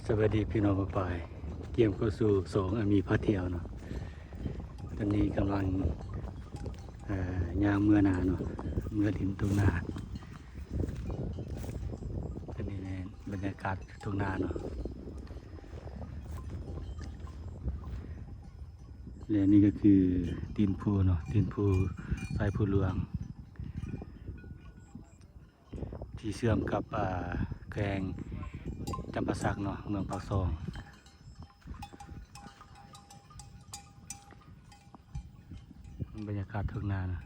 ສະບາຍດີພີ່ນ້ອງປ້ອງປາຍ, ກຽມເຂົ້າສູ່ຊ່ອງອາມີພາທ່ຽວເນາະ. ຕອນນີ້ກຳລັງ ເອີ ຍ່າງເມືອນາເນາະ, ເມືອຫຼິ້ນທົ່ງນາ. ຕອນນີ້ແມ່ນບັນຍາກາດທົ່ງນາເນາະ. ແລະນີ້ກໍຄືຕີນພູເນາະ, ຕີນພູສາຍພູຫຼວງ ທີ່ເຊື່ອມກັບ ອາ ແຂວງຈຳປາສັກເນາະ, ເມືອງປາກຊ່ອງ. ບັນຍາກາດທົ່ງນານະ.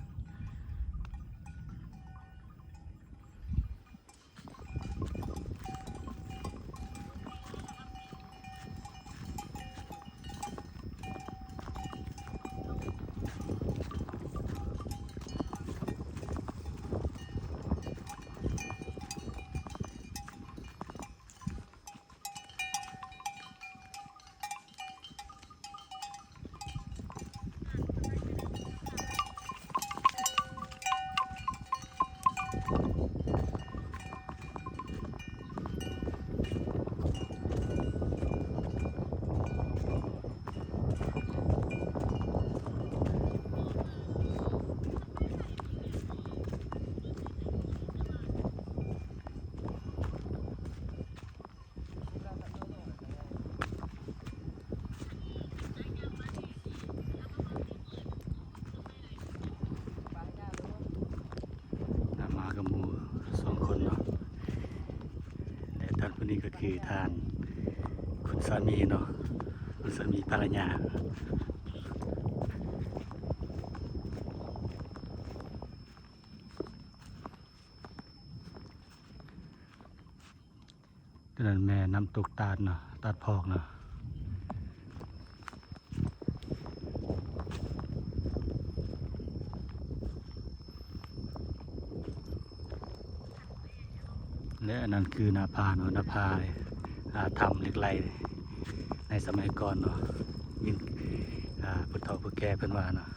ນຳມາກັບໝູ່ສອງຄົນເນາະ ແລະ ທ່ານຜູ້ນີ້ກໍຄືທ່ານຄຸນສາມີເນາະ, ຄຸນສາມີພັນລະຍາ. ຕົວນັ້ນແມ່ນ້ຳຕົກຕາດເນາະ, ຕາດພອກເນາະ. ແລະ ອັນນັ້ນຄືໜ້າຜາເນາະ, ໜ້າຜາ ອາ ຖ້ຳເຫຼັກໄຫຼໃນສະໄໝກ່ອນເນາະ, ຍິນ ອາ ຜູ້ເຖົ້າຜູ້ແກ່ເພິ່ນວ່າເນາະ.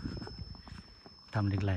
ຖ້ຳເຫຼັກໄຫຼ